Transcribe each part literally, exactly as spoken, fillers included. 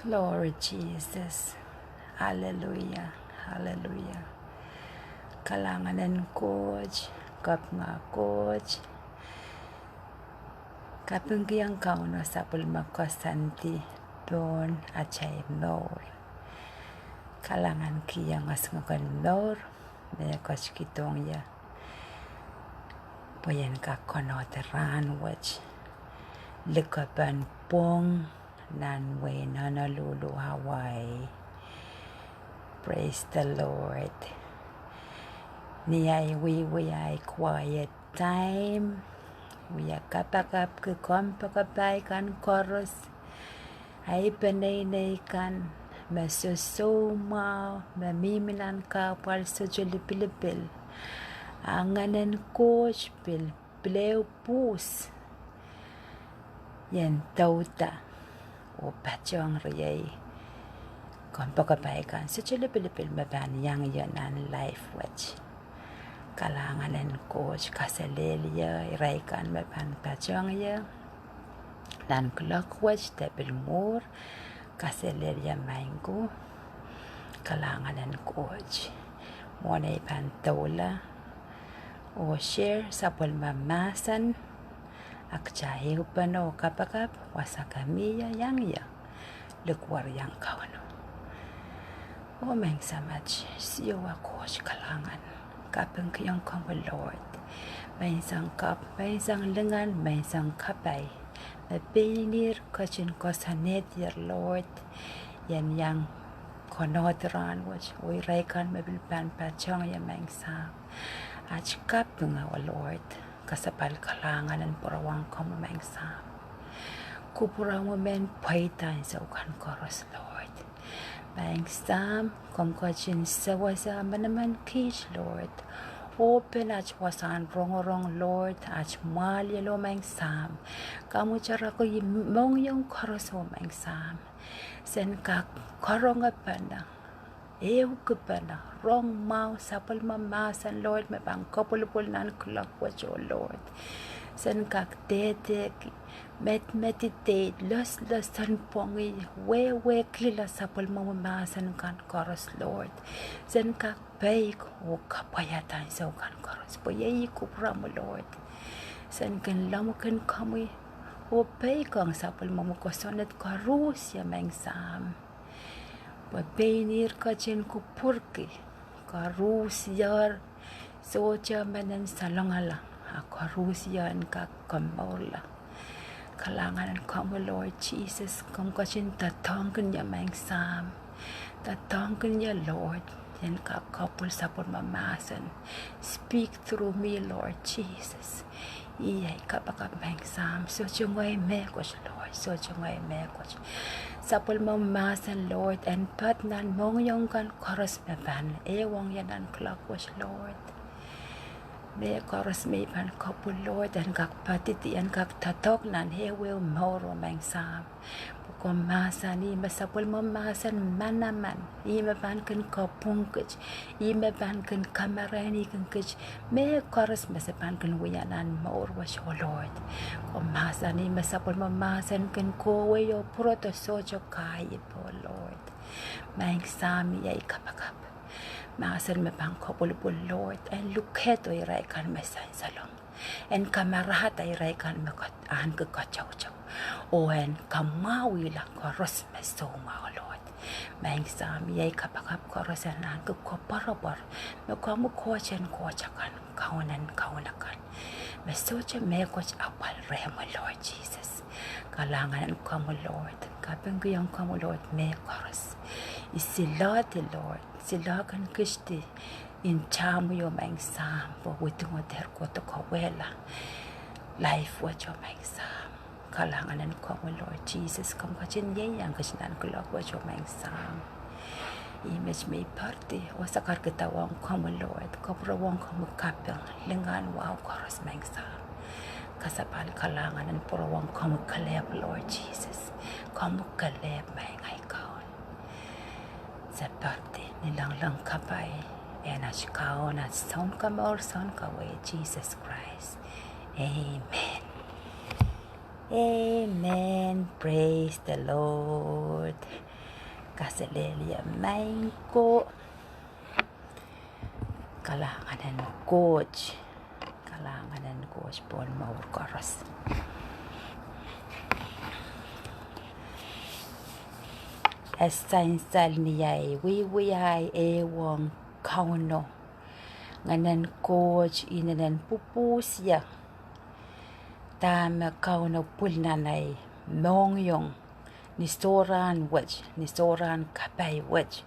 Glory Jesus. Hallelujah. Hallelujah. Kalahngan en Koht, kapinga Koht, kapingkihong Kauno sapwellime koasoandi pohn atail mour. Kalahngankihong osongen mour me e ketikihdohng ie pwe ien kak konehng rahn wet, likepen pwong nan wehin Honolulu, Hawaii. Praise the Lord. Ni ahi wiewia ahi quiet time, wia kapakapki kompoakepahi kan koaros, ahi peneinei kan, me sosoumwahu, me mihmi nan kahpwal sohte lipilipil. A Ngehn en Koht pil, pil ehu pwuhs ien douda oh patohng riei kompoakepahi kan sohte lipilipil me pahn iang ie nan life wet. Kalahngan en Koht kaselehlie irail kan me pahn patohng ie nan kuloak wet de pil mwuhr. Kaselehlie maing ko. Kalahngan en Koht. Mwohn ei pahn doula oh share sapwellime mahsen, a kitail ehupene oh kapakap, wasa ke mie, iang ie, likwerih iang Kauno. Oh maing Samat, Siohwa Koht kalahngan, kapingkihong komwi Lord, menseng kapw, menseng lingan, menseng kapai, me pein ihr ketin koasoanehdier Lord, ien iang konehng rahn wet, oh irail kan me pil pahn patohng ie maing Sahm. At kapinga Lord, kasapahl kalahngan en pwurowohng komwi maing Sahm. Kupwuromwi mehn pweida ansou kan koaros Lord. Maing Sahm, komw ketin sewese manaman kiht Lord. Open at wasahn rongorong Lord, at mwahliel oh maing Sahm. Kamwuteraki mohngiong koaros oh maing Sahm, sen kak karongepene, ehukipene, rong mwahu sapwellime mahsen Lord me pahn kopwulopwul nan kuloak wet oh Lord. Sen kak dehdehki, med, meditate, loslosonpwongih, wehwehkihla sapwellimomwi mahsen kan koaros Lord. Sen kak peik oh kapwaiada ansou kan koaros pwe iei kupwuromwi Lord. Sen kin lemmwiki komwi oh peikiong sapwellimomwi kosonned koaruhsie maing Sahm, pwe pein ihr ketin kupwurki koaruhsie, sohte men en salongala, a koaruhsie en kak komourla. Kalahngan en komwi Lord Jesus, komw ketin doadoahngkin ie maing Sahm. Doadoahngkin ie Lord, ien kak kopwul sapwellime mahsen. Speak through me Lord Jesus. Iei kapakap maing Sahm, sohte ngehi mehkot Lord, sohte ngehi mehkot. Sapwellimomwi mahsen Lord en poad nan mohngiong kan koaros me pahn ehuong ie nan kuloak wet Lord. Mehkoaros me I pahn kopwul Lord, en kak poadidi, en kak doadoahk nan ehuehu mour oh maing Sahm. Pwe komw mahsanih me sapwellimomwi mahsen manaman, ih me pahn kin kapwungkit, ih me pahn kin kamarainih kin kit mehkoaros me se pahn kin wia nan mour wet oh Lord. Komw mahsanih me sapwellimomwi mahsen kin kohwei oh pwurodo sohte kahiep oh Lord. Maing Sahm, iei kapakap. Mahsen me pahn kopwulopwul Lord, en lukehdo irail kan me sansalong, en kamarahda irail kan me ahneki katoutou, oh en kamwahwihla koaros me soumwahu Lord. Maing Sahm, iei kapakap, koaros en ahneki koapworopwor me komwi Koht en koht akan, Kaun en kaun akan, me sohte mehkot apwal rehmwi Lord Jesus. Kalahngan en komwi Lord, kapingkihong komwi Lord mehkoaros. I siloahdi Lord, siloahkin kihdi ntahmwi oh maing Sahm, pwe widingo dehr kohdo kauwehla life wet oh maing Sahm. Kalahngan en komwi Lord Jesus, komw ketin ieiang kit nan kuloak wet oh maing Sahm. Ih met me I poaridi oh sakarkihda ong komwi Lord, kapwurowohng komwi kaping, lingan, wahu koaros maing Sahm. Kasapahl kalahngan en pwurowohng komwi kelehpw Lord Jesus. Komwi kelehpw maing ai Kaun. Se poaridi ni langlahng kapai en at Kaun, at Sounkomour, Sounkaweid Jesus Christ. Amen. Amen. Praise the Lord. Kaselehlie maing ko. Kalahngan en Koht. Kalahngan en Koht pohn mour koaros. E sansal ni ahi wiewia ehu ong Kauno. Ngehnen Koht inenen pwupwuhsie. Dahme Kauno pwil nan ahi mohngiong ni sohrahn wet, ni sohrahn kapai wet.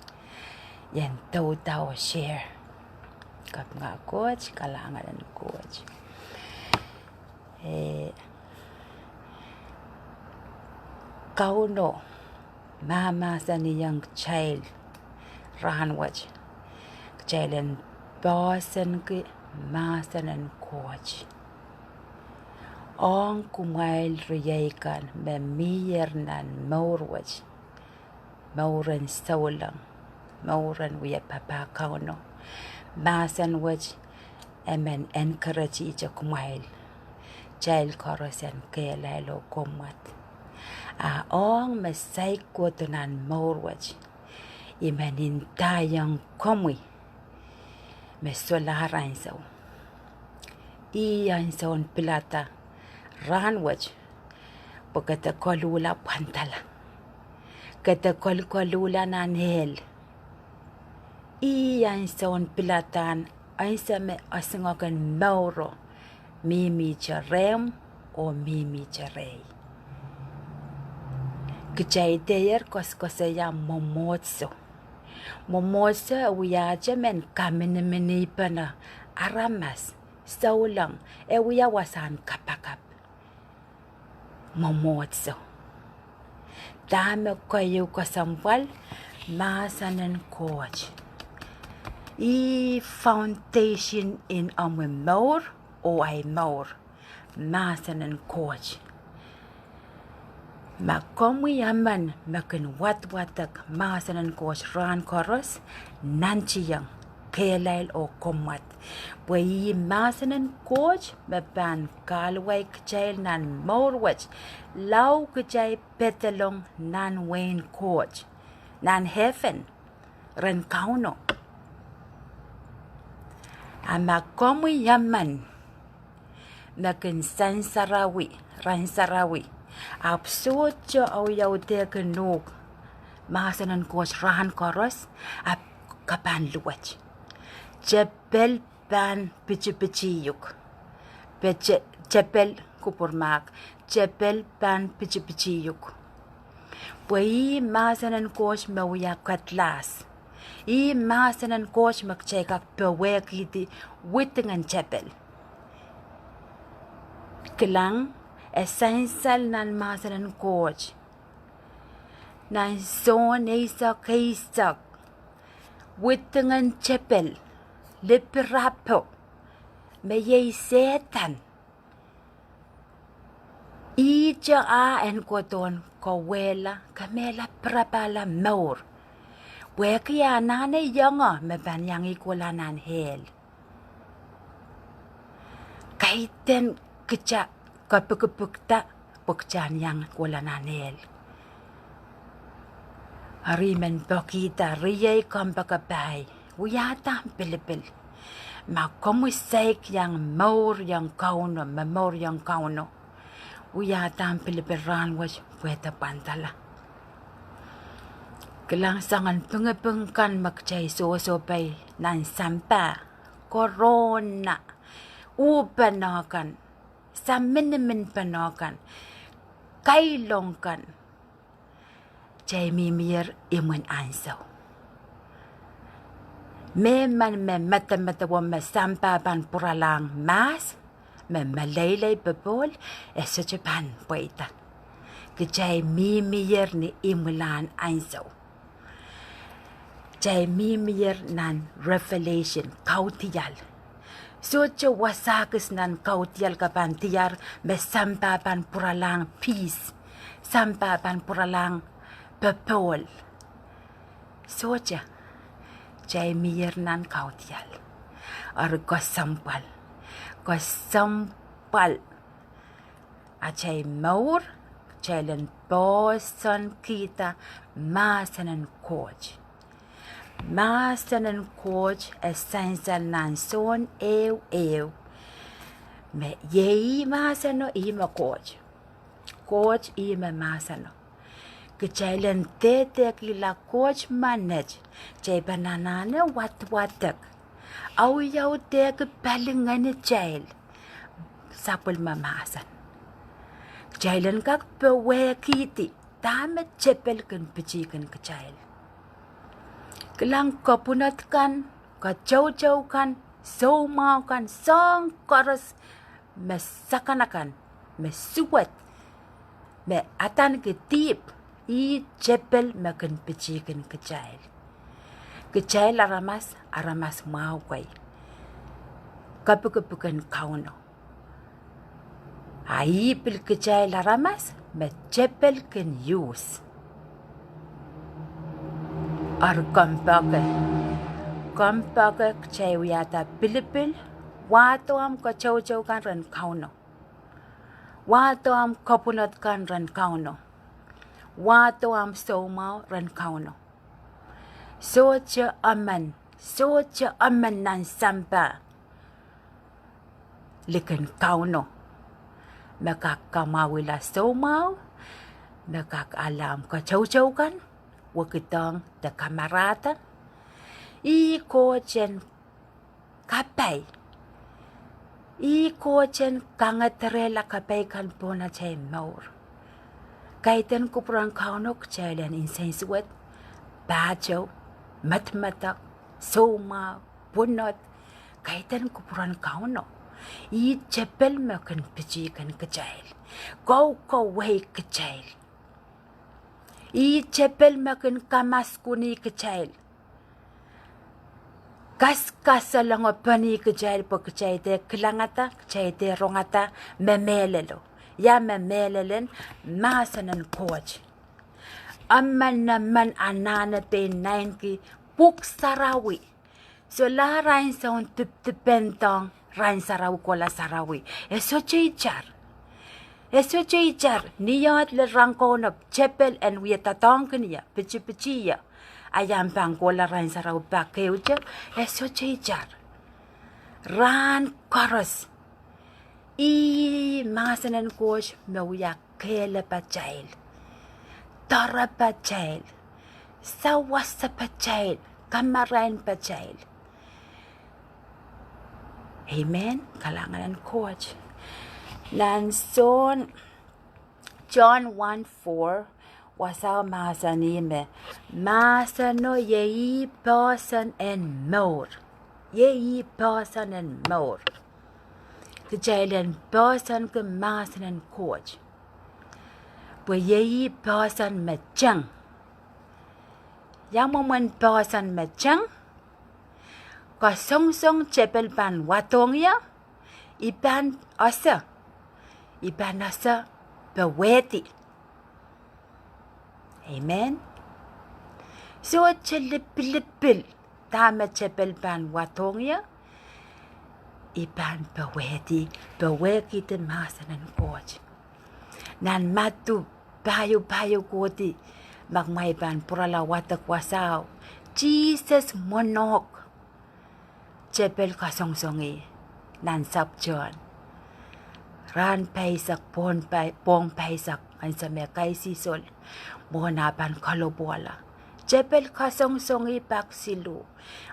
Ien doudouweshier. Kapinga Koht, kalahngan en Koht. Eh, Kauno mahmahsanihong kitail rahnwet, kitail en poahsoanki mahsen en Koht. Ong kumwail riei kan me mier nan mour wet, mour en souleng, mour en wia papah Kauno. Mahsen wet e men encourage-ihte kumwail, kitail koaros en kehlail oh kommwad. A ong me saik kohdo nan mour wet, I men ndaiong komwi me solahr ansou. Ih ansoun pilada rahnwet, pwe ke de koluhla pwandala. Ke de kolkoluhla nan ehl. Ih ansoun piladahn ansou me osingokin mouro mihmihte rehmw oh mihmihte rehi. Kitail dehr koasokoasoia mwomwohdiso. Mwomwohdiso e wiahte mehn kaminiminihpene aramas, souleng, e wia wasahn kapakap. Mwomwohdiso. Dahme keieu kesempwal, mahsen en Koht. Ih foundation en omwi mour oh ahi mour. Mahsen en Koht. Ma komwi emen me kin wadwadek mahsen en Koht rahn koaros, nantihong, kehlail oh kommwad. Pwe ih mahsen en Koht me pahn kahluwa kitail nan mour wet, lao kitail pedolong nan wehin Koht, nan heaven, rehn Kauno. A ma komwi emen me kin sansarawi, ransarawi, ahpw sohte audaudki uhk mahsen en Koht rahn koaros, ahpw ke pahn luwet. Tepel pahn pitipitiuk. Pete-, tepel, kupwur mahk, tepel pahn pitipitiuk. Pwe ih mahsen en Koht me wia kedlahs. Ih mahsen en Koht me kitail kak powehkihdi widingen tepel. Kilang, e sansal nan mahsen en Koht. Nan Sohn eisek eisek, widingen tepel, lipirapo, me iei Sehdan. Ihte ah en kohdohn kawehla, kemehla, pirapahla mour. Pwehki e anahne ienge me pahn iang ih kohla nan ehl. Kaidehn kita kapikipikda pwe kita en iang kohla nan ehl. Eri I men pekihda riei kompoakepahi, wiahda ahmw pilipil. Ma komwi saik iang mour iang Kauno, me mour iang Kauno, wiahda ahmw pilipil rahnwet pwehda pwandala. Kilang, soangen pingiping kan me kitail sohsohpai nan sampah, corona, uhpene kan, saminiminpene kan, kailong kan, kitail mihmier imwin ansou. Mehmen me medemedewe me sampah pahn pwuralahng mahs, me meleilei popohl, e sohte pahn pweida. Kitail mihmier ni imwilahn ansou. Kitail mihmier nan revelation, kaudiahl. Sohte wasa kis nan kaudiahl ke pahn diar me sampah pahn pwuralahng peace, sampah pahn pwuralahng popohl. Sohte, kitail mier nan kaudiahl. Eri kesempwal, kesempwal. Atail mour, kitail en pwoson kihda mahsen en Koht. Mahsen en Koht e sansal nan Sohn ehu ehu. Me iei mahseno, ih me Koht. Koht ih me mahseno. Kitail en dehdehkihla Koht menet, kitail pahn anahne wadwadek. Awiawi dehki pali ngenitail. Sapwellime mahsen. Kitail en kak powehkihdi dahme tepel kin pitihkin kitail. Kilang, kopwunod kan, katoutoukan, soumwahu kan, soahng koaros me sakanakan, me suwed, me adaneki dihp, ih tepel me kin pitihkin kitail. Kitail aramas, aramas mwahu kei. Kapikipik en Kauno. A ih pil kitail aramas me tepel kin use. Eri kompoake. Kompoake kitail wiahda pilipil, wahdo ahmw katoutou kan rehn Kauno. Wahdo ahmw kopwunod kan rehn Kauno. Wahdo ahmw soumwahu rehn Kauno. Sohte emen, sohte emen nan sampah likin Kauno me kak kamwahwihla soumwahu, me kak ale ahmw katoutou kan, wekidong de kamarahda. Ih Koht en kapai. Ih Koht en kangederehla kapai kan pohn atail mour. Kaidehn kupwuren Kauno kitail en nsensuwed, pahtou, medemedewe, soumwahu, pwunod. Kaidehn kupwuren Kauno. Ih tepel me kin pitihkin kitail. Kaukawehi kitail. Ih tepel me kin kamaskunih kitail. Kaskasalehngepenih kitail pwe kitail dehr kilangada, kitail dehr rongada me mehlelo. Ia me mehlelen? Mahsen en Koht. Emen emen anahne pein naineki Pwuhk Sarawi. Solahr ansou en dipedipen dohng rahn sarawi kohla sarawi. E sohte itar. E sohte itar. Ni ohl lel rahn Kauno tepel en wie doadoahngkin ie, pitipiti ie, a iang pahn kohla rahn sarawi pak keuhte, e sohte itar. Rahn koaros. Ih mahsen en Koht me wia kehlapatail, doarapatail, sawasepatail, kamarainpatail. Amen. Kalahngan en Koht. Nan Sohn, John one four, wasao mahsanih me, mahseno iei poahsoan en mour. Iei poahsoan en mour. Kitail en poahsoanki mahsen en Koht. Pwe iei poahsoan me teng. Ia mwomwen poahsoan me teng? Kasongosong tepel pahn wadohng ie, I pahn ese, I pahn ese powehdi. Amen. Sohte lipilipil dahme tepel pahn wadohng ie, I pahn powehdi, powehkihdi mahsen en Koht. Nan Madiu pahieu, pahieu kohdi, ma kumwail pahn pwurala wadek wasao, Sises mwohn ok tepel kasongosong ie nan sapwtehn. Rahn pahisek, pwohng pai-, pwohng pahisek, ansou me kaisihsol, mwohn ah pahn kalohpwuwala. Tepel kasongosong ie pak siluh.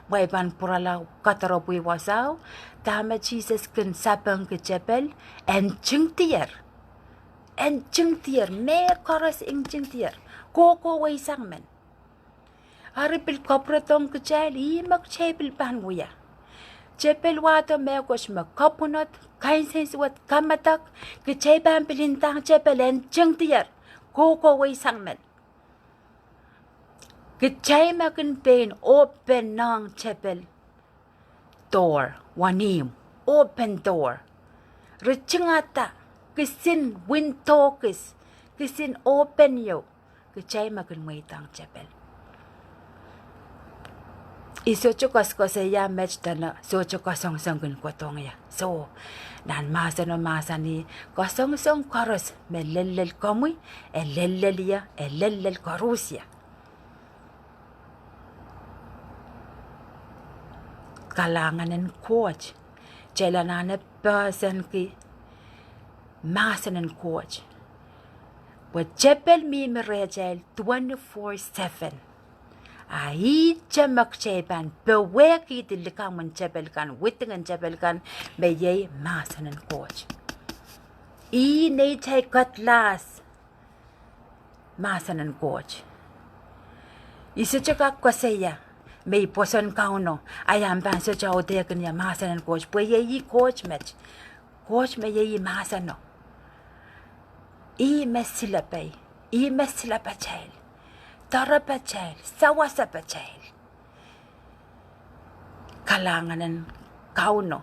Kumwail pahn pwurala kadaropwi wasao, dahme Sises kin sapengki tepel, e ntingdier. E ntingdier, mehkoaros ntingdier. Kohkohweisang men. Eri pil kapwuredohng kitail, ih me kitail pil pahn wia. Tepel wahdo mehkot me kapwunod, kainsensuwed, kamadok, kitail pahn pil ndahng tepel en ntingdier, kohkohweisang men. Kitail me kin pein open nohng tepel door, wenihmw, open door. Ritingada, kisin window kis, kisin open ieu, kitail me kin mweidohng tepel. I sohte koasoakoasoia met dene sohte kasongosong kin kohdohng ie. Soh, nan mahseno mahsanih, kasongosong koaros me lellel komwi, e lellel ie, e lellel koaros ie. Kalahngan en Koht, kitail anahne poahsoanki mahsen en Koht. Pwe tepel mihmi rehtail twenty-four seven. A ihte me kitail pahn powehkihdi likamw en tepel kan, widingen tepel kan, me iei mahsen en Koht. Ih neitail kedlahs, mahsen en Koht. I sohte kak koasoia me I pwoson Kauno, a I ahpw pahn sohte audehkin ie mahsen en Koht, pwe iei ih Koht met. Koht me iei ih mahseno. Ih me silepe, ih me silepatail, doarepatail, sewesepatail. Kalahngan en Kauno.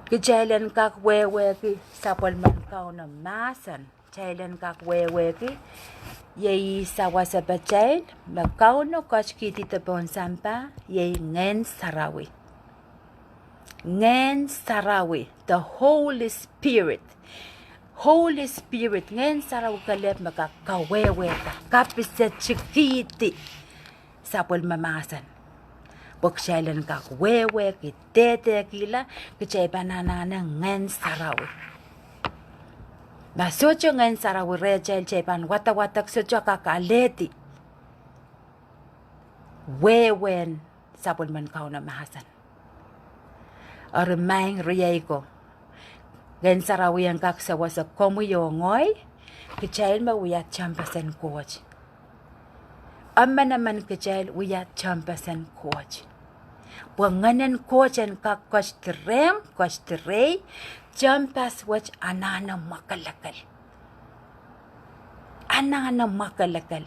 Kitail en kak wehwehki sapwellimen Kauno mahsen. Kitail en kak wehwehki, iei ih sewesepatail, me Kauno ketikihdi pohn sampah, iei Ngehn Sarawi. Ngehn Sarawi, the Holy Spirit. Holy Spirit, Ngehn Sarawi kelehpw me kak kawehwehda, kapisetikihdi sapwellime mahsen. Pwe kitail en kak wehwehki, dehdehkihla, kitail pahn anahne Ngehn Sarawi. Ma sohte Ngehn Sarawi rehtail, kitail pahn wadawadek, sohte kak alehdi wehwehn sapwellimen Kauno mahsen. Eri maing riei ko, Ngehn Sarawi en kak sewese komwi oh ngehi, kitail me wia tehnpasen Koht. Emenemen kitail wia tehnpasen Koht. Pwe Ngehnen Koht en kak ketiket rehmw, ketiket rehi, tehnpas wet anahne mwakelekel. Anahne mwakelekel.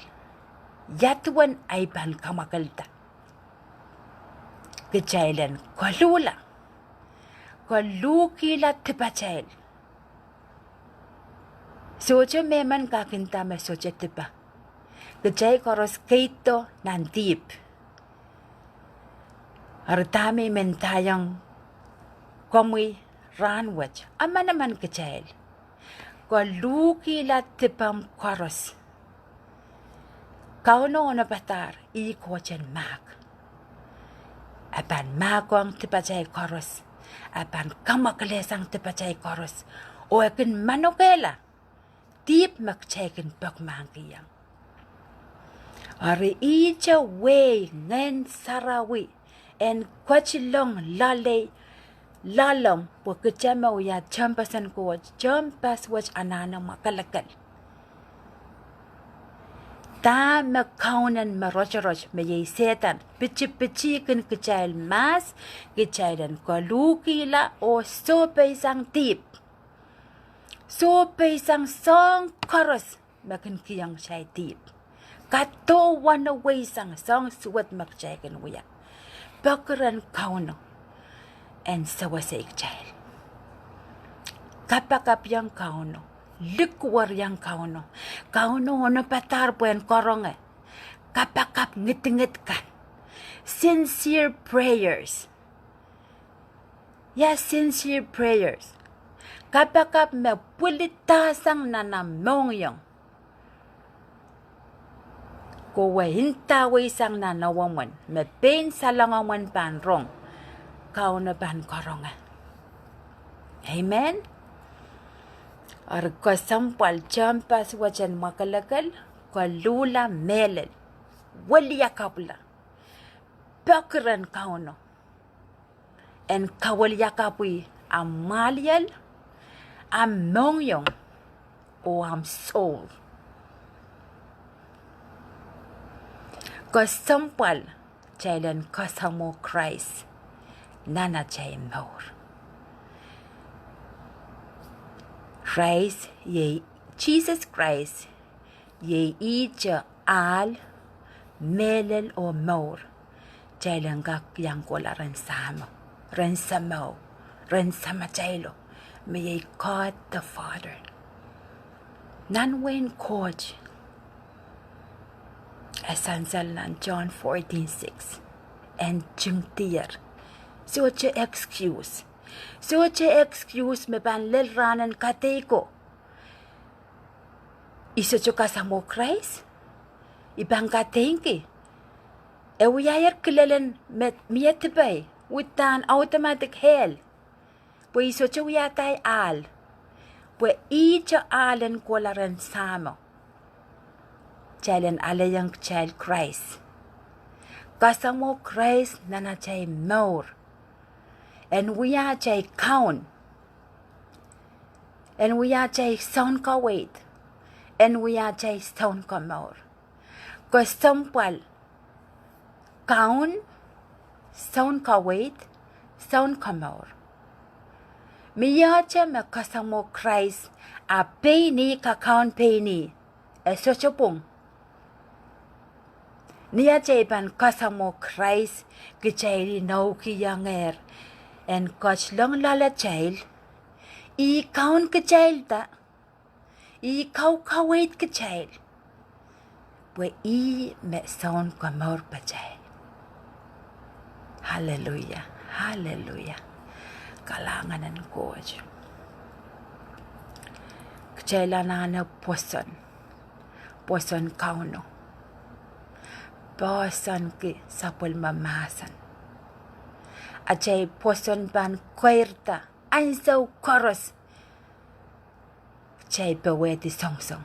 Ia duwen ei pahn kamwakelda? Kitail en koluhla, koluhkihla dipatail. Sohte mehmen kak nda me sohte dipe. Kitail koaros keido nan dihp. Eri dahme I men ndaiong komwi rahnwet, emenemen kitail koluhkihla dipomw koaros. Kauno onopadahr ih Koht en mahk. E pahn mahkohng dipatail koaros. E pahn kamwakelehsang dipatail koaros. Oh e kin manokehla dihp me kitail kin peki mahkihong. Eri ihte wehi Ngehn Sarawi en ketilong loalei, loalomw, pwe kitail me wia tehnpasen Koht, tehnpas wet anahne mwakelekel. Dahme kaunen me rotorot me iei Sehdan pitipitihkin kitail mahs, kitail en koluhkihla oh sohpeisang dihp. Sohpeisang soahng koaros me kin kihong kitail dihp. Kadohwaneweisang soahng suwed me kitail kin wia. Peki rehn Kauno en sewese kitail. Kapakapiong Kauno, likwerihong Kauno. Kauno onopadahr pwehn karonge kapakap ngidingid kan. Sincere prayers. Ia sincere prayers? Kapakap me pwilidahsang nan ahmw mohngiong, kowe ndahweisang nan ewomwen me pein salengomwen pahn rong, Kauno pahn karonge. Amen. Eri kesempwal tehnpas wet en mwakelekel, koluhla mehlel, weliakapwla, peki rehn Kauno en kaweliakapwih ahmw mwahliel, ahmw mohngiong, oh ahmw soul. Kesempwal kitail en kasamwo Krais nan atail mour. Krais iei, Sises Krais iei ihte ahl, mehlel oh mour kitail en kak iang kohla rehn Sahmo, rehn Sahmo, rehn Samatailo, me iei God the Father. Nan wehin Koht, E sansal nan John fourteen six. En ntingdier. Sohte excuse. Sohte excuse me pahn lel rahnen kadeiko. I sohte kasamwo Krais. I pahn kadeingki. E wiahier kilelen me mie dipei. Uhdahn automatic hell. Pwe i sohte wiahda ahl. Pwe ihte ahlen kohla rehn Sahmo. Kitail en alehiong kitail Krais. Kasamwo Krais nan atail mour. En wia atail kaun. En wia atail sounkaweid. En wia atail sounkomour. Kesempwal, kaun, sounkaweid, sounkomour. Mie ihte me kasamwo Krais, a pein ih kakaun pein ih, e sohte pwung. Ni atail pahn kasamwo Krais, kitail inoukihongehr en ketilong loalatail. Ih kaun kitailda. Ih kaukaweid kitail. Pwe ih me sounkomour patail. Hallelujah, hallelujah. Kalahngan en Koht. Kitail anahne pwoson. Pwoson Kauno. Pwoson ki sapwellime mahsen. Atail pwoson pahn keirda. Ansou koaros. Kitail powehdi songosong.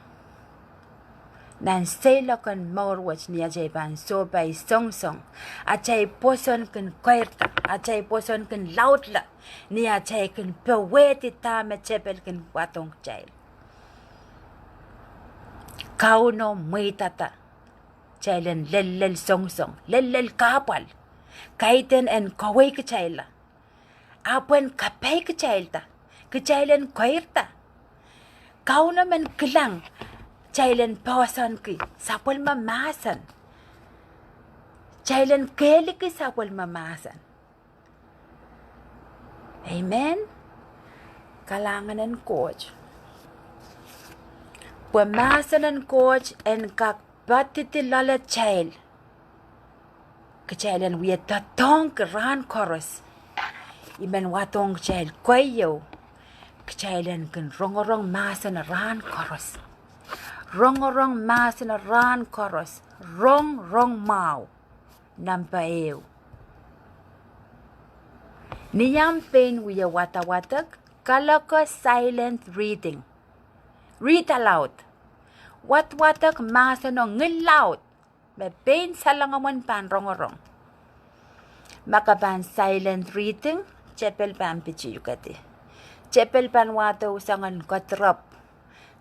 Nan seiloak en mour wet ni atail pahn sohpai songosong. Atail pwoson kin keirda. Atail pwoson kin laudla. Ni atail kin powehdi dahme tepel kin wadohng kitail. Kauno mweidada. Kitail en lellel songosong. Lellel kahpwal. Kaidehn en kawehkitailla. Ahpw en kapai kitailda, kitail en keirda. Kauno men kilang, kitail en pwoson ki sapwellime mahsen. Kitail en kehliki sapwellime mahsen. Amen. Kalahngan en Koht. Pwe mahsen en Koht en kak poadidi loalatail. Kitail en wie doadoahngki rahn koaros. I men wadohng kitail keieu. Kitail en kin rongorong mahsen rahn koaros. Rongorong mahsen rahn koaros. Rong, rong mwahu. Nambwa ehu. Ni omw pein wie wadawadek, kaloke silent reading. Read aloud. Wadawadek mahseno ngihl laud. Me pein salengomwen pahn rongorong. Ma ke pahn silent reading, tepel pahn pitiukedi. Tepel pahn wahdo soangen kodirop.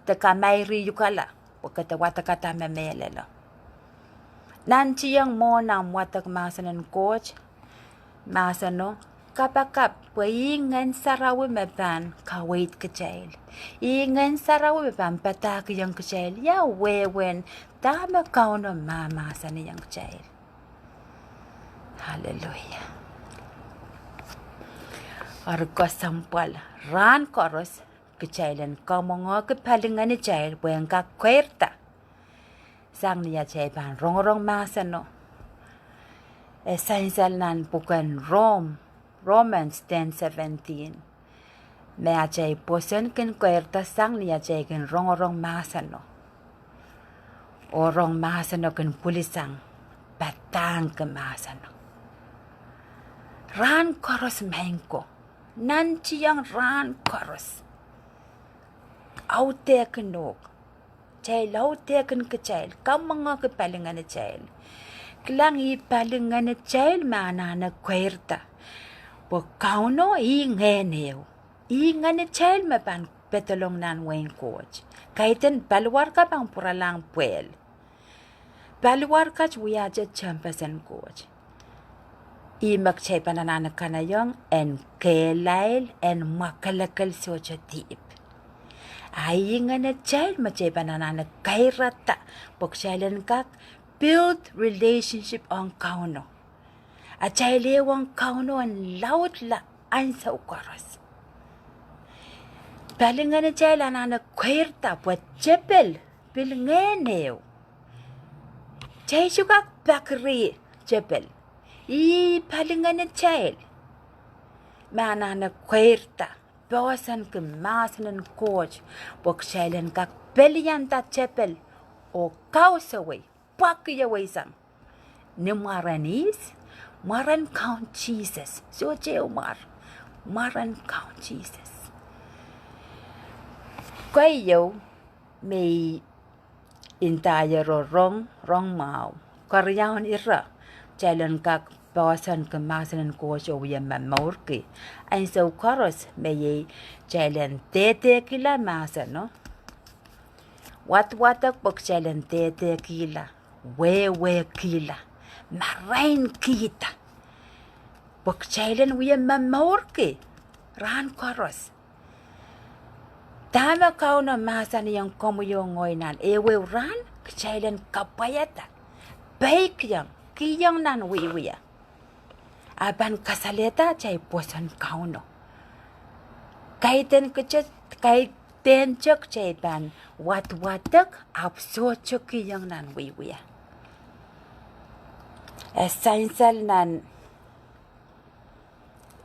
De kamairyukala, pwe ke de wadekada me mehlelo. Nantihong mwohn omw wadek mahsen en Koht, mahseno, kapakap, pwe ih Ngehn Sarawi me pahn kaweid kitail. Ih Ngehn Sarawi me pahn padahkihong kitail, ia wehwehn, dahme Kauno mahmahsanihong kitail. Hallelujah. Eri kesempwal rahn koaros, kitail en kamwengehki palingenitail pwe en kak keirda. Sang ni atail pahn rongorong mahseno. E sansal nan pwuken Rom, Romans ten seventeen. Me atail pwoson kin keirda sang ni atail kin rongorong mahseno. Oh rong mahseno kin pwilisang, padahngki mahseno. Rahn koaros maing ko. Nantihong rahn koaros. Audehkin uhk. Kitail audehkin kitail. Kamwengehki palingenitail. Kilang, ih palingenitail me anahne keirda. Pwe Kauno ih Ngehn ehu. Ih ngenitail me pahn pedolong nan wehin Koht. Kaidehn paliwar ka pahn pwuralahng pwehl. Paliwar kat wiahte tehnpasen Koht. Ih me kitail pahn anahne kanaiong en kehlail, en mwakelekel sohte dihp. A ih ngenitail me kitail pahn anahne keirda, pwe kitail en kak build relationship ong Kauno. Atail ehu ong Kauno en laudla ansou koaros. Palingenitail anahne keirda pwe tepel pil Ngehn ehu. Kitail sohte kak pekiri tepel. Ih palingenitail me anahne keirda poahsoanki mahsen en Koht, pwe kitail en kak pelianda tepel oh kausewei, pwakihwei sang ni mwaren ihs? Mwaren Kaun Sises. Sohte ehu mwar, mwaren Kaun Sises. Keieu me I ndaiong ire rong, rong mwahu. Keriaun ire, kitail en kak poahsoanki mahsen en Koht oh wie momourki, ansou koaros me iei kitail en dehdehkihla mahseno. Wadwadek pwe kitail en dehdehkihla, wehwehkihla, marainkihda, pwe kitail en wie momourki rahn koaros. Dahme Kauno mahsanihong komwi oh ngehi nan ehuehu rahn? Kitail en kapwaiada, peikiong, kihong nan wiewia, a pahn kasalehda atail pwoson Kauno. Kaidehn kitail, kaidehn kitail pahn wadwadek ahpw sohte kihong nan wiewia. E sansal nan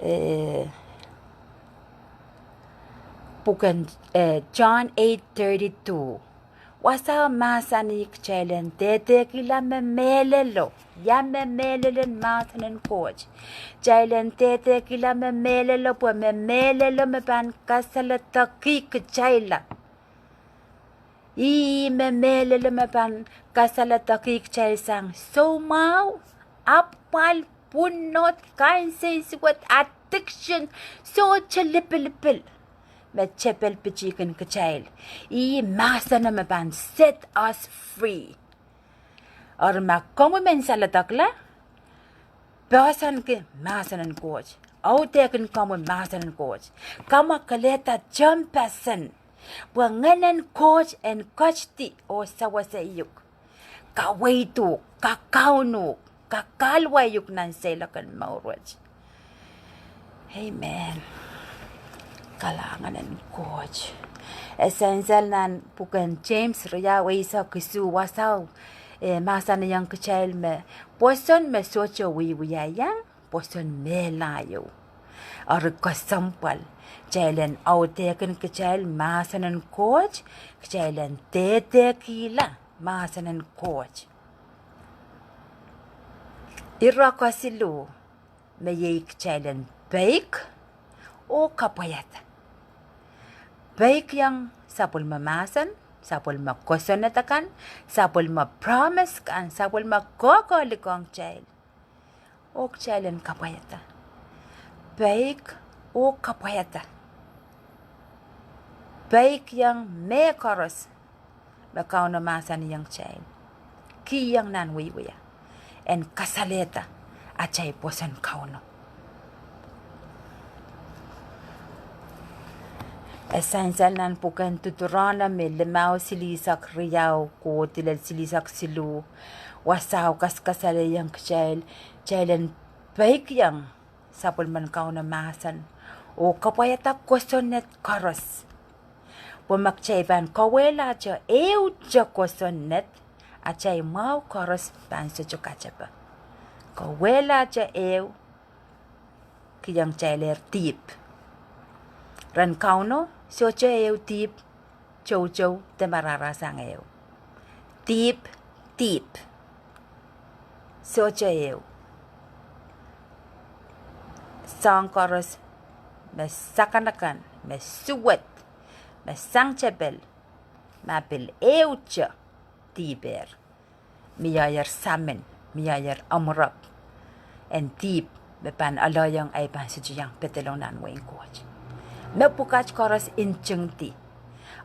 eh, pwuken, eh, John eight thirty-two. Wasao mahsanih kitail en dehdehkihla me mehlelo. Ia me mehlelen mahsen en Koht? Kitail en dehdehkihla me mehlelo, pwe me mehlelo me pahn kasaledekih kitailla. Ih me mehlelo me pahn kasaledekih kitail sang soumwahu, apwal, pwunod, kainsensuwed, addiction, sohte lipilipil me tepel pitihkin kitail. Ih mahseno me pahn set us free. Eri ma komwi men saledekla, poahsoanki mahsen en Koht, audehkin komwi mahsen en Koht, kamwakelehda tehnpasen, pwe Ngehn en Koht en ketidi oh sewese iuk, kaweid uhk, kakaun uhk, kakahlwa iuk nan seiloak en mour wet. Amen. Kalahngan en Koht. E sansal nan pwuken James riau eisek isuh, wasao, eh, mahsanihong kitail me pwoson me sohte wiewia iang pwoson mehla ieu. Eri kesempwal kitail en audehkin kitail mahsen en Koht, kitail en dehdehkihla mahsen en Koht. Ire kesiluh me iei kitail en peik oh kapwaiada. Peikiong sapwellime mahsen, sapwellime kosonned akan, sapwellime promise kan, sapwellime koakoa likiong kitail, oh kitail en kapwaiada. Peik oh kapwaiada. Peikiong mehkoaros me Kauno mahsanihong kitail. Kihong nan wiewia en kasalehda atail pwoson Kauno. E sansal nan pwuken Tuturonomi limau, silihsek riau kohdi lel silihsek siluh, wasao kaskasalehiong kitail, kitail en peikiong sapwellimen Kauno mahsen oh kapwaiada kosonned koaros. Pwe ma kitail pahn kauwehlahte ehute kosonned, atail mwahu koaros pahn sohte katepe. Kauwehlahte ehu, kihong kitailehr dihp. Rehn Kauno sohte ehu dihp, toutou de marahra sang ehu. Dihp, dihp. Sohte ehu. Soahng koaros me sakanakan, me suwed, me sang tepel, ma pil ehute dihpehr, mieier samin, mieier amwurap en dihp me pahn alehiong ei pahn sohte iang pedolong nan wehin Koht. Me pwukat koaros ntingdi.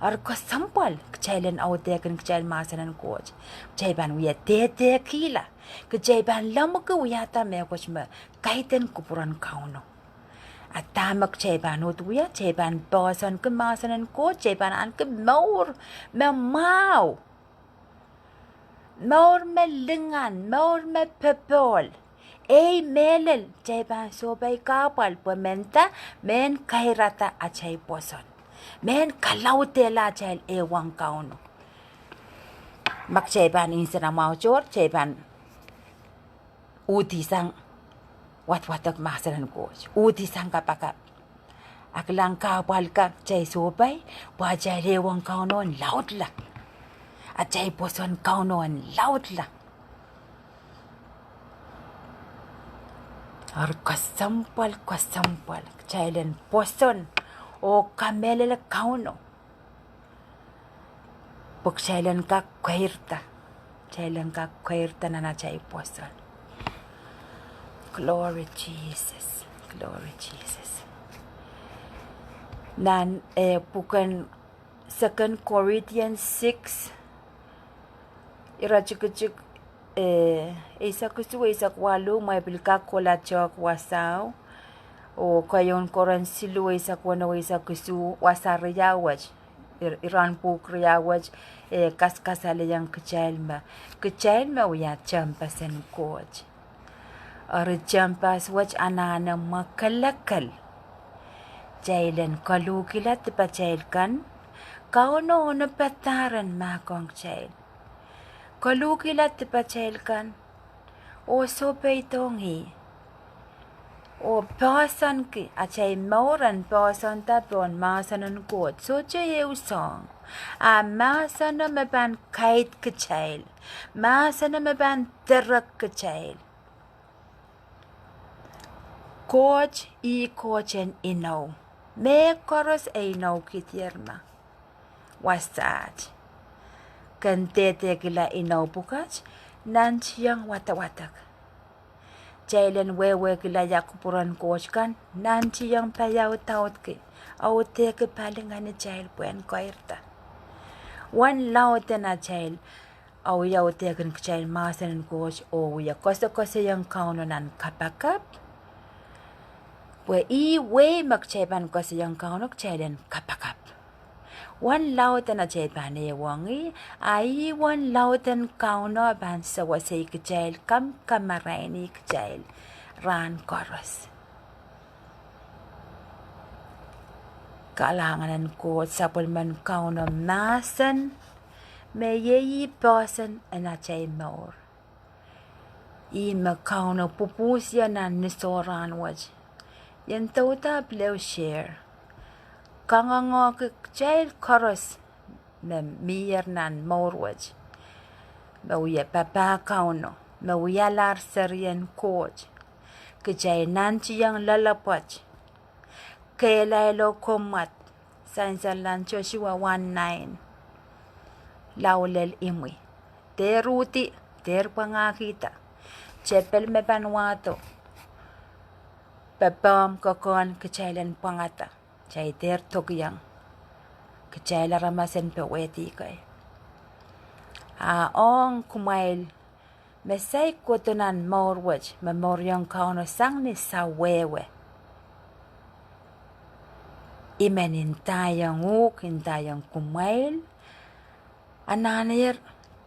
Eri kesempwal kitail en audehkin kitail mahsen en Koht, kitail pahn wie dehdehkihla, kitail pahn lemmwiki wiahda mehkot me kaidehn kupwuren Kauno. A dahme kitail pahn uhd wia? Kitail pahn poahsoanki mahsen en Koht, kitail pahn ahneki mour me mwahu, mour me lingan, mour me popohl. Ei mehlel kitail pahn sohpei kahpwal pwe menda, mehn kairada atail pwoson, mehn kalaudehla atail ehuong Kauno. Ma kitail pahn nsenamwahu tohr, kitail pahn uhdisang wadwadek mahsen en Koht, uhdisang kapakap. A kilang kahpwal kan, kitail sohpai, pwe atail ehuong Kauno en laudla. Atail pwoson Kauno en laudla. Eri kesempwal, kesempwal kitail en pwoson oh kamehlele Kauno, pwe kitail en kak keirda. Kitail en kak keirda nan atail pwoson. Glory Jesus. Glory Jesus. Nan, eh, pwuken Second Corinthians six, iretikitik, eh, eisek isuh, eisek waluh, mwein pil kak kohla tohk wasao. Oh keieun Korint siluh, eisek weneu, eisek isuh, wasa riau wet, ir-, iren pwuhk riau wet, eh, kaskasalehiong kitail me, kitail me wia tehnpasen Koht. Eri tehnpas wet anahne mwakelekel. Kitail en koluhkihla dipatail kan. Kauno onopadahr en mahkohng kitail. Koluhkihla dipatail kan oh sohpeidohng ih, oh poahsoanki atail mour en poahsoanda pohn mahsen en Koht. Sohte ehu soahng. A mahseno me pahn kaidehn kitail. Mahseno me pahn direhng kitail. Koht ih Koht en inou. Mehkoaros e inoukihdier ma wasaht. Ken dehdehkihla inou pwukat, nantihong wadawadek. Kitail en wehwehkihla ia kupwuren Koht kan, nantihong paiaudaudki, audehki palingehn kitail pwehn keirda. Uwen lauden atail audehkin kitail mahsen en Koht oh wia koasokoasoiong Kauno nan kapakap. Pwe ih wehi me kitail pahn koasoiong Kauno kitail en kapakap. Uwen lauden atail pahn ehuong ih, a ih uwen lauden Kauno pahn sewese kitail, kamaraini kitail rahn koaros. Kalahngan en Koht, sapwellimen Kauno mahsen, me iei poahsoan en atail mour. Ih me Kauno pwupwuhsie nan ni sohrahn wet. Ien douda pil ehu share. Kangoange kitail koaros me mier nan mour wet, me wia papah Kauno, me wialahr serien Koht. Kitail nantihong loalopwoat. Kehlail oh komwad, sansal nan Sosua one nine. Lao lel imwi. Dehr uhdi, dehr pwangahkihda. Tepel me pahn wahdo, pepehm kokohn kitail en pwangada. Kitail dehr dokiong. Kitail aramas en powehdi kei. A ong kumwail me saik kohdo nan mour wet, me mouriong Kauno sang ni sawehwe. I men ndaiong uhk, ndaiong kumwail, anahnehr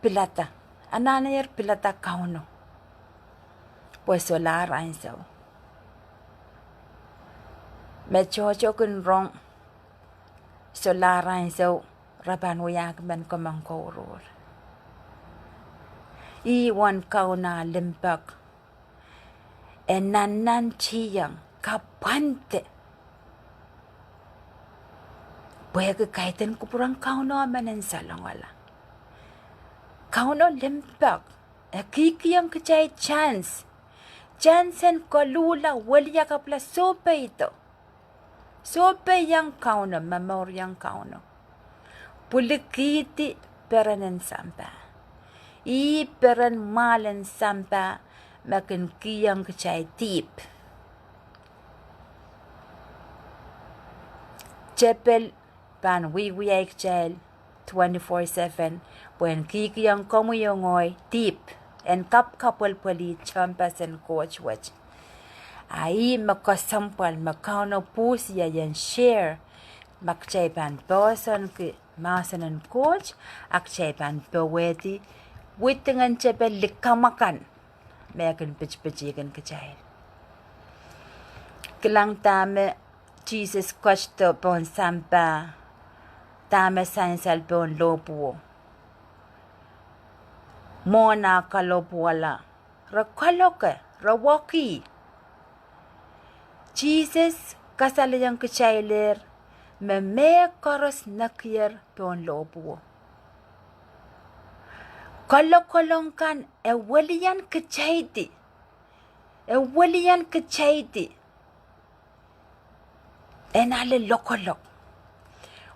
pilada, anahnehr pilada Kauno. Pwe solahr ansou. Me tohto kin rong, solahr ansou, re pahn wiahki mehn komeng kouruhr. Ih uwen Kauno limpoak. E nannantihong, kapwande. Pwehki kaidehn kupwuren Kauno men en salongala. Kauno limpoak. E kihkihong kitail chance. Chance en koluhla, weliakapwala, sohpeido. Sohpeiong Kauno, momouriong Kauno. Pwilikihdi peren en sampah. Ih peren mwahl en sampah me kin kihong kitail dihp. Tepel pahn wiwiahi kitail twenty-four seven, pwehn kihkihong komwi oh ngehi dihp en kapwkapwelpwelih tehnpasen Koht wet. A ih me kesempwal me Kauno pwuhsie ien share, ma kitail pahn poahsoanki mahsen en Koht, a kitail pahn powehdi widingen tepel likamw akan me kin pitipitihkin kitail. Kilang dahme Sises ketido pohn sampah, dahme sansal pohn lohpwuo. Mwohn ah kalohpwuwala, re kaloke, re wekih. Sises kasalehiong kitailehr me mehkoaros nekier pohn lohpwuo. Kolokolok kan e welian kitaidi, e welian kitaidi en ale lokolok,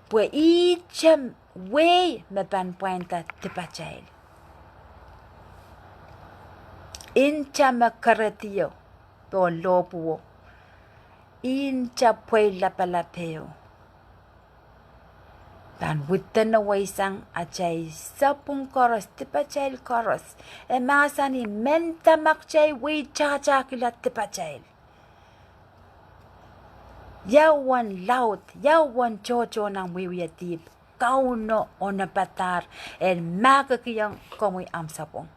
pwe ihte wehi me pahn pwainda dipatail. Nta me keredio pohn lohpwuo, nta pweilapalap ehu pahn wideneweisang atail sapwung koaros, dipatail koaros. E mahsanih, mendahte ma kitail weitahtahkihla dipatail, ia uwen laud, ia uwen tohtohn ahmw wiewia dihp, Kauno onopadahr en mahkikihong komwi ahmw sapwung.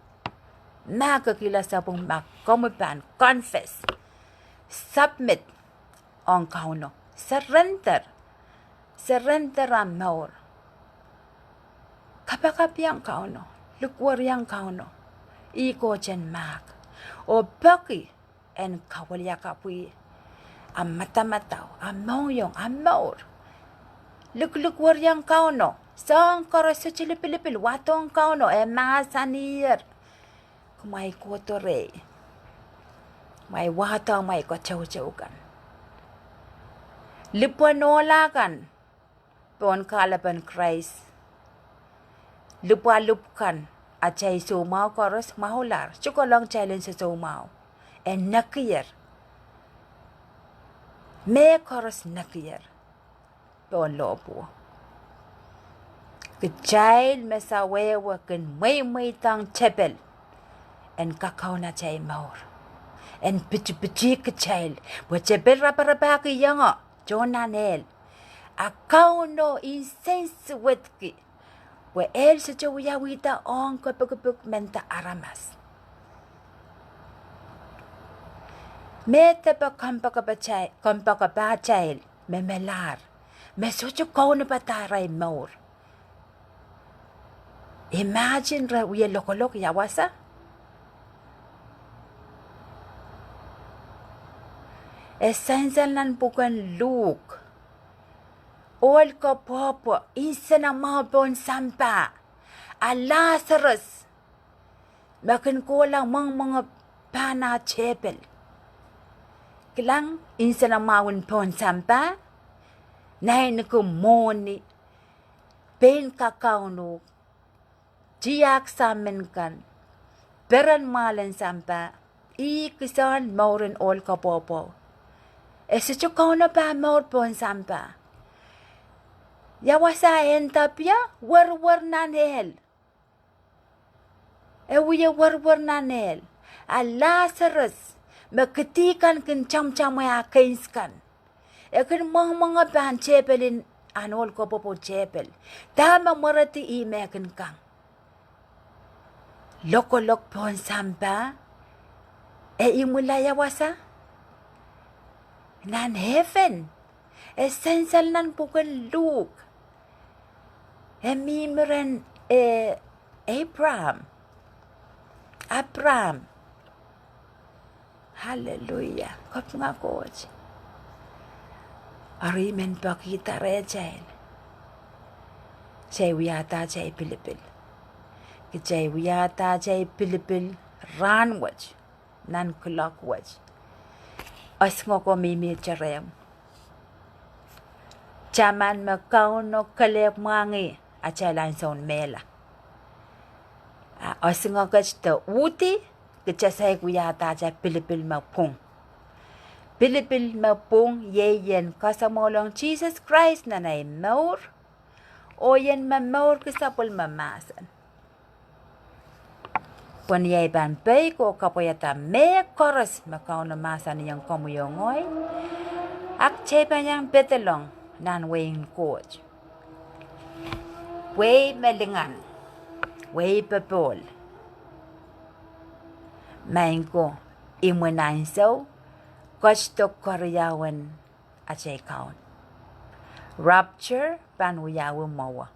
Mahkikihla sapwung ma komwi pahn confess, submit ong Kauno, surrender, surrender ahmw mour. Kapakapiong Kauno, likwerihong Kauno, ih Koht en mahk, oh peki en kawiliakapwih ahmw madamadau, ahmw mohngiong, ahmw mour. Liklikwerihong Kauno, soahng koaros sohte lipilipil, wadohng Kauno, e mahsaniher, kumwail kohdo rehi, kumwail wahdo amwail katoutou kan. Lipwen ohla kan pohn kahlepen Krais, lipwalipw kan, atail soumwahu koaros mwahulahr, sohte kolahng kitail en sosoumwahu, e nekier. Mehkoaros nekier pohn lohpwuo. Kitail me sawehwe kin mweimweidohng tepel en kakaun atail mour, en pitipitih kitail, pwe tepel raparapahki iengo, tohn nan ehl. A Kauno insensuwedki, pwe ehl sohte wiawihda ong kepikipik menda aramas. Me depe kompoakepahtail me melahr, me sohte kaunopadahr ei mour. Imagine re wie lokolok ia wasa. E sansal nan pwuken Luk, ohl koapwoapwo, nsenamwahu pohn sampah, a Lasarus me kin kohla mwengimwengih pahn ah tepel. Kilang, nsenamwahun pohn sampah, naineki mwohni, pein kakaun uhk, tiahk samin kan, peren mwahlen sampah, ih kisin mouren ohl koapwoapwo. E sohte kaunop ah mour pohn sampah. Ia wasa e ndapia? Werwer nan ehl. E wie werwer nan ehl. A Lasarus, me kidi kan kin tamtamwe ah keins kan, e kin mwengimwengih pahn tepel en ahn ohl koapwoapwo tepel. Dahme mweredi ih me e kin kang? Lokolok pohn sampah. E imwila ia wasa? Nan heaven. E sansal nan pwuken Luk. E mihmi rehn, eh, Abraham. Abraham. Aleluia. Kapinga Koht. Eri I men pekihda rehtail, kitail wiahda atail pilipil. Kitail wiahda atail pilipil rahnwet, nan kuloak wet. Esingek o mihmihte rehmw. Taman me Kauno kelehpw mwahngih atail ansoun mehla. A esingek et de uhdi, kitail saik wiahda atail pilipil me pwung. Pilipil me pwung iei ien kasamwohlong Sises Krais nan ei mour, oh ien momourki sapwellime mahsen. Pwe ni ei pahn peik oh kapwaiada mehkoaros me Kauno mahsanihong komwi oh ngehi, a kitail pahn iang pedolong nan wehin Koht. Wehi me lingan, wehi popohl. Maing ko, imwin ansou, ketido keriaun atail kaun. Rapture pahn wiawi mwowe.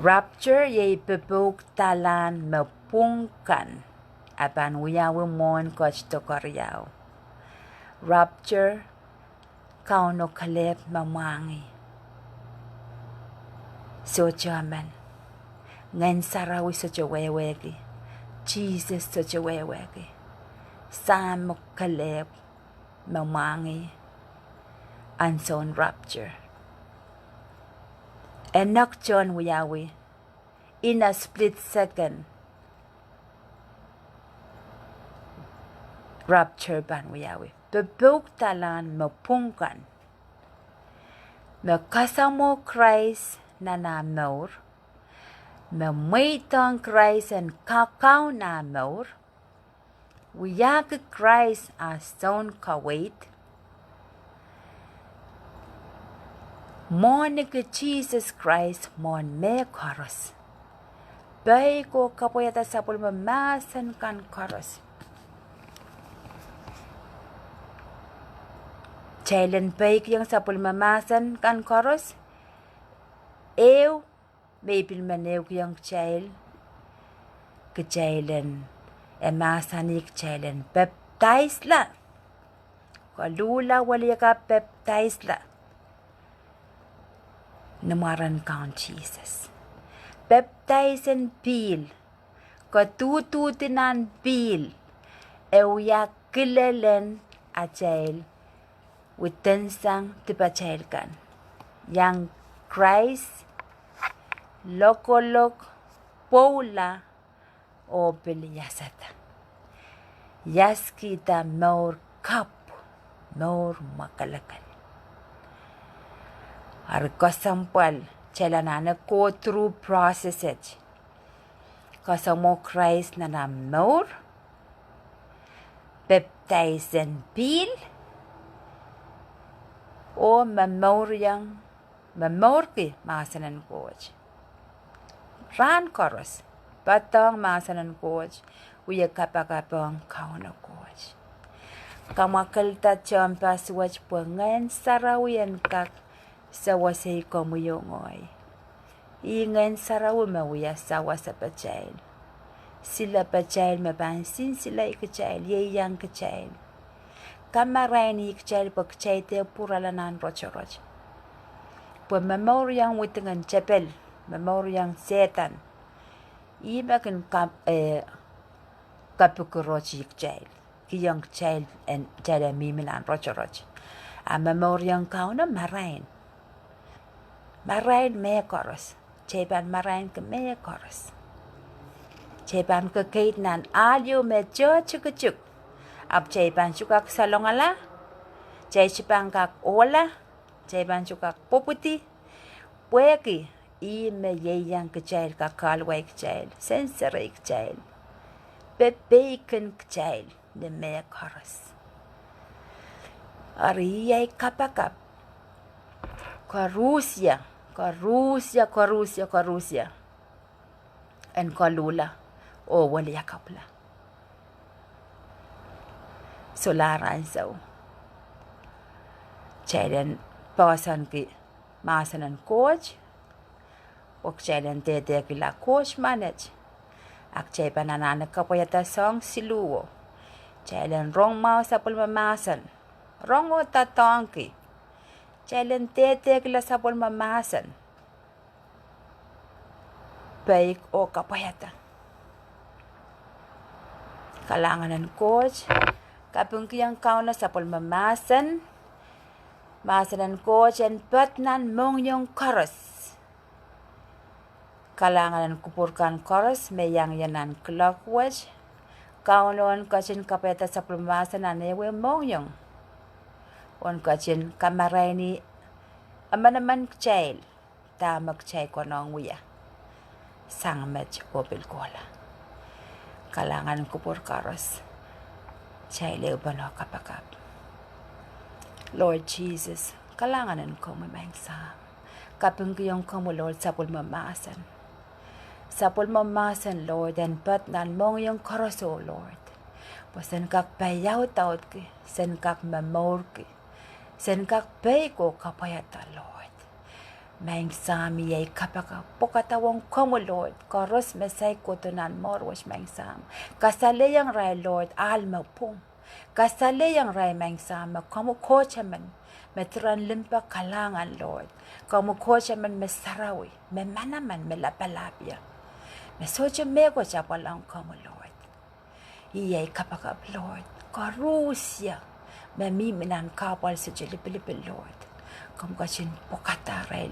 Rapture iei popoukdalahn me pwung kan, a pahn wiawi mwohn ketido keriau. Rapture, Kauno kelehpw me mwahngih. Sohte emen. Ngehn Sarawi sohte wehwehki. Sises sohte wehwehki. Sahmo kelehpw me mwahngih. Ansoun rapture, e nek tohn wiawi. In a split second, rapture pahn wiawi. Popoukdalahn me pwung kan, me kasamwo Krais nan ah mour, me mweidohng Krais en kakaun ah mour, wiahki Krais ah soun kaweid, mwohniki Sises Krais mwohn mehkoaros, peik oh kapwaiada sapwellime mahsen kan koaros. Kitail en peikiong sapwellime mahsen kan koaros. Ehu me I pil men ehukihong kitail, kitail en, e mahsanih kitail en pepdaisla, koluhla, weliakapw, pepdaisla ni mwaren Kaun Sises. Pepdais en pihl, koduduhdi nan pihl, e wia kilelen atail widensang dipatail kan, iang Krais, lokolok, pwoula, oh pil iasada. Iaskihda mour kapw, mour mwakelekel. Eri kesempwal kitail anahne go through process et: kasamwo Krais nan ah mour, pepdais en pihl, oh momouriong, momourki mahsen en Koht rahn koaros, poadohng mahsen en Koht, wie kapakapohng Kauno Koht. Kamwakelda tehnpas wet pwe Ngehn Sarawi en kak sewese komwi oh ngehi. Ih Ngehn Sarawi me wia sewese patail, silepatail, me pahn sinsile kitail, ieiang kitail, kamaraini kitail pwe kitail dehr pwurala nan rotorot. Pwe momouriong widingen tepel, momouriong Sehdan, ih me kin kap, eh, kapikiroti kitail, kihong kitail en, kitail en mihmi nan rotorot. A momouriong Kauno marain. Marain mehkoaros. Kitail pahn marainki mehkoaros. Kitail pahn kekeid nan ahl ieu me tohtikitik. Ahpw kitail pahn sohte kak salongala, kitail sohte pahn kak ohla, kitail pahn sohte kak pwopwidi. Pwehki ih me ieiang kitail, kakahluwa kitail, senserei kitail, pepeikihong kitail ni mehkoaros. Eri ih ei kapakap koarusie, koarusie, koarusie, koarusie, en koluhla oh weliakapwla. Solahr ansou kitail en poahsoanki mahsen en Koht, oh kitail en dehdehkihla Koht menet, a kitail pahn anahne kapwaiada soahng siluh o. Kitail en rong mwahu sapwellime mahsen, rong oh doadoahngki. Kitail en dehdehkihla sapwellime mahsen, peik oh kapwaiada. Kalahngan en Koht, kapingkihong Kauno sapwellime mahsen, mahsen en Koht en ped nan mohngiong koaros. Kalahngan en kupwur kan koaros me iang ie nan kuloak wet. Kauno en ketin kapwaiada sapwellime mahsen nan ehu ehu mohngiong, oh en ketin kamaraini emenemen kitail, dahme kitail konehng wia sang met oh pil kohla. Kalahngan en kupwur koaros, kitail ehupene oh kapakap. Lord Jesus, kalahngan en komwi, Maing Sahm. Kapingkihong komwi, Lord, sapwellime mahsen. Sapwellime mahsen, Lord, en ped nan mohngiong koaros, oh Lord, pwe sen kak paiaudaudki, sen kak momourki, sen kak peik oh kapwaiada, Lord. Maing Sahm, iei kapakap pwokada ong komwi Lord, koaros me saik kohdo nan mour wet Maing Sahm. Kasalehiong irail Lord, ahl me pwung. Kasalehiong irail Maing Sahm, me komwi Koht emen me diren limpoak, kalahngan Lord. Komwi Koht emen me sarawi, me manaman, me lapalahpie, me sohte mehkot apwal ong komwi Lord. Iei kapakap Lord, koaros me mihmi nan kahpwal sohte lipilipil Lord, komw ketin pwokada irail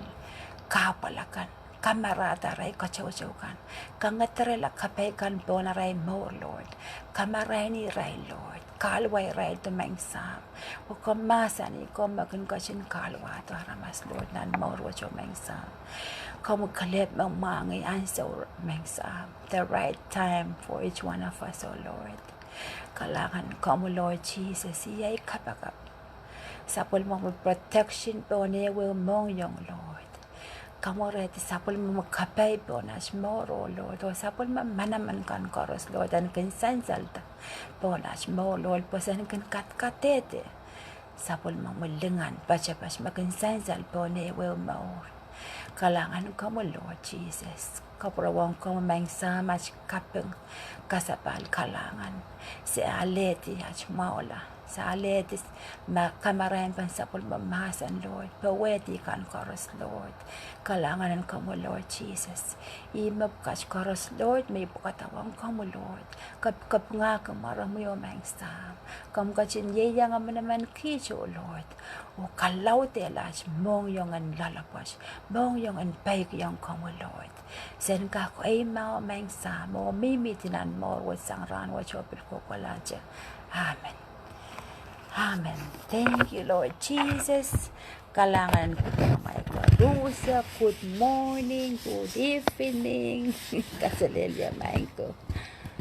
kahpwal akan, kamarahda irail katoutoukan, kangederehla kapai kan pohn arail mour Lord, kamaraini irail Lord, kahluwa irail de Maing Sahm. Oh komw mahsanih komw me kin ketin kahluwahdo aramas Lord nan mour wet oh Maing Sahm. Komwi kelehpw me mwahngih ansou Maing Sahm, the right time for each one of us, oh Lord. Kalahngan komwi Lord Jesus, iei kapakap. Sapwellimomwi protection pohn ehuehu mohngiong Lord. Kamwerehdi sapwellimomwi kapai pohn aht mour oh Lord, oh sapwellime manaman kan koaros Lord en kin sansalda pohn aht mour Lord, pwe sen kin kadkadehde sapwellimomwi lingan poatopoat me kin sansal pohn ehuehu mour. Kalahngan komwi Lord Jesus. Kapwurehwong komwi Maing Sahm aht kaping, kasapahl, kalahngan. Se alehdi aht mwahula, se alehdi ma kamarain pahn sapwellime mahsen Lord, powehdi kan koaros Lord. Kalahngan en komwi Lord Jesus. Ih mepwukat koaros Lord me I pwokada ong komwi Lord, kepikepingahki mwaromwi oh Maing Sahm. Komw ketin ieiang emenemen kiht oh Lord, oh kalaudehla aht mohngiong en loalopwoat, mohngiong en peikiong komwi Lord. Sen kak eimah oh Maing Sahm, oh mihmihdi nan mour wet sang rahn wet oh pil kohkohlahte. Amen. Amen. Thank you Lord Jesus. Kalahngan en kupwuramwail koaruhsie, good morning, good evening. Kaselehlie maing ko.